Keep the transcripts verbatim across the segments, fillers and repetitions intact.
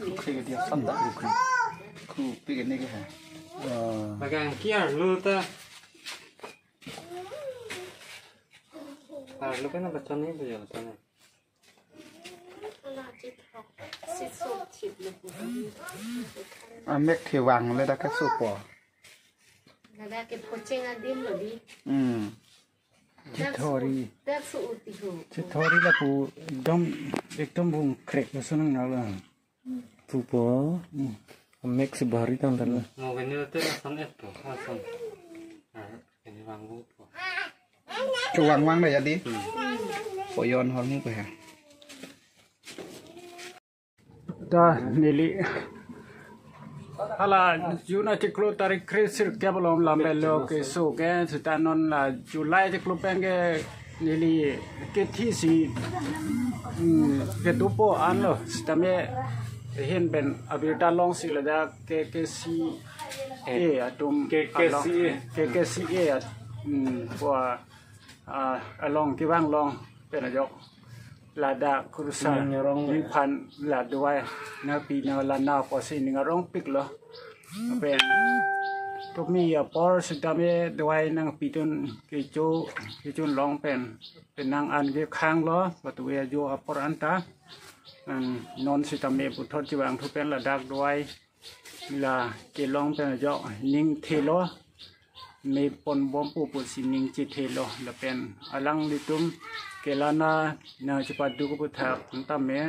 Kukri ke dia sanda kukri. Kukri ke ne ke ha. Ah. Magang kiar lu ta. Ah, lu kan apa channel itu ya, channel? Amek thevang le dak kesopo. Ladak ke pocheng adim lo di. Hmm. Chethori. Dak su uti ho. Chethori lapu ekdom, ekdom bung krek lo sunang na lo. Pupo. Hmm. Amek si bahari tang tang. Mo gani lo te lason et po, lason. Ah, ini bang bu po. Chevang vang dah jadi. Hmm. Poyon hormu pe ha. Ta neli. Hala June achiklo tarik kre-sirkep along lam-et lo keso ke, seta non la July achiklo pen ke neli kethi si, hmm, kedopo an lo, sitame hin pen abirta longsi ladak K K C A atum K K C A along, K K C A at-, hmm, po, ah, along kevang long pen ajok ladak kurusar ning arong, ning phan la duai nangpi nanglang nang pusi ning arongpik lo. Pen tumi apor sitame duai nangpidun kecho, kechun long pen, pen nang an kekhang lo, patu ajo apor anta. An non sitame puthot chevangthu pen ladak duai la kelong pen ajok ning thelo, me ponbompo pusi ning chethelo, lapen alanglitum kelana nangchepaduk aputhak tame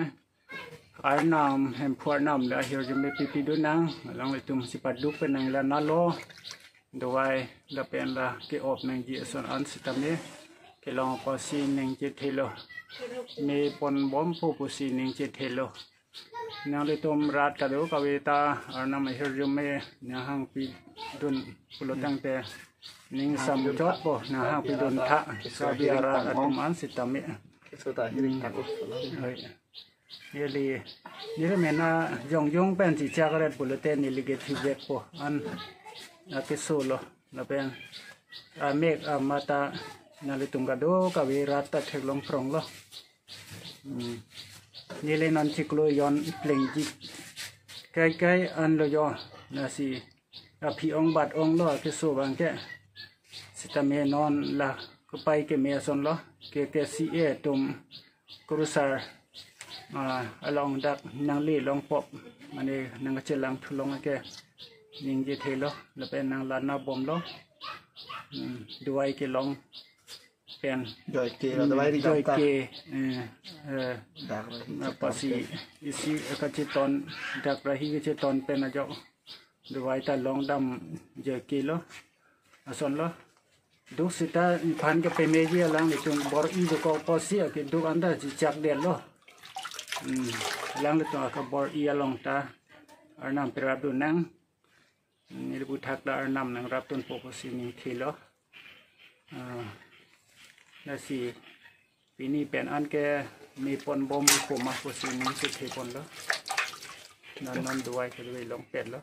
Arnam, Hemphu Arnam le ahirjume pipidun nang, alanglitum chepaduk pen nanglang nang lo, duai lapen la ke-op nangji ason an sitame kelong apotsi ning chethelo, me ponbompo pusi ning chethelo. Nanglitum rat kadokave ta Arnam ahirjume nanghangpidun pulo tangte ning samchotpo, nanghangpidun tha, sabi arat atum an sitame. Keso ta hirik tang. Oi. Neli, neli mena jongjong pen chichak ret pulote neli kethivekpo an, na keso lo, lapen amek amat ta nanglitum kadokave rat ta theklong phrong lo. Hmm. Neli non chiklo jon plengji. Kaikai an lo jo, lasi aphi ong bat ong lo keso abang ke. Sitame non la kepai keme ason lo, K K C A atum kurusar, ah, along dak nangle longpo, mane nangchelang thulong ke ning chethelo, lapen nanglang nang bomlo. Hmm, duai kelong pen. Joike, hmm, duai ri joike, jam ta. Eh, eh, dak rahi apotsi cheton pen, isi kacheton, dak rahi kacheton pen ajok duai ta longdam joike lo. Ason lo. Duk seta iphan kepemeji alanglitum bor-i dokok apotsi akeduk anta chichak detlo. Hmm, alanglitum akabor-i along ta Arnam perapdun nang. Neli aputhak ta Arnam nangrapdunpo pusi ning thelo. Ah, lasi pini pen an ke me ponbompo ma pusi ning chethepon lo. Non non duai ke duai longpet lo.